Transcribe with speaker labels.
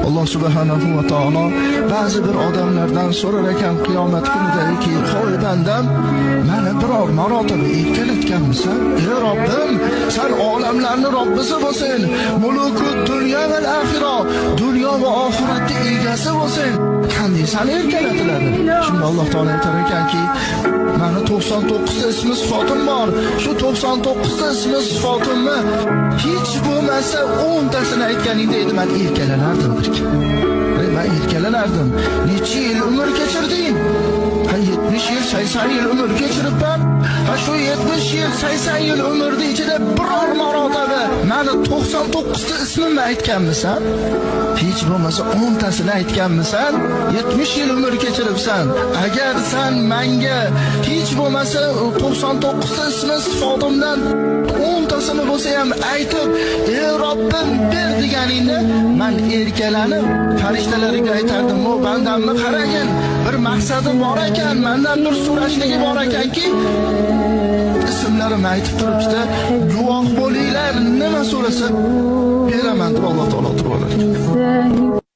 Speaker 1: Alloh subhanahu va taolo ba'zi bir odamlardan so'rar ekan qiyomat kunidagi, "Hoy bandam, meni biror marotaba erkalatganmisan?" "Ey Robbim, san olamlarni Robbisi bo'lsin, muluku dunyo va oxirat, dunyo va oxiratni egasi bo'lsin. Qanday seni erkalatiladi?" Shunda Alloh taolo aytar ekanki, "Mani 99 ta ismi sifatim bor. Shu 99 ta ismi sifatimni hech bo'lmasa 10 tasini aytganingda edi men erkalanardim." Men erkalanardim. Necha yil umr kechirding? Ha, 70 yil, 80 yil umr kechiribman. Ha, shu 70 yil, 80 yil umrni ichida biror marotaba mani 99 ta ismimni aytganmisan? Hech bo'lmasa 10 tasini aytganmisan? 70 yil umr kechiribsan. Agar san menga hech bo'lmasa 99 ta ismi sifatimdan 10 tasini bo'lsa ham aytib, "Ey Robbim, ber" deganingda men erkalanib farishtalarga aytardim: "O bandamni qaragin, bir maqsadi bor ekan, mendan bir so'rashligi bor ekanki, ismlarimni aytib turibdi, guvoh bo'linglar, nima so'rasa beraman" deb Alloh taolo turib olar ekan.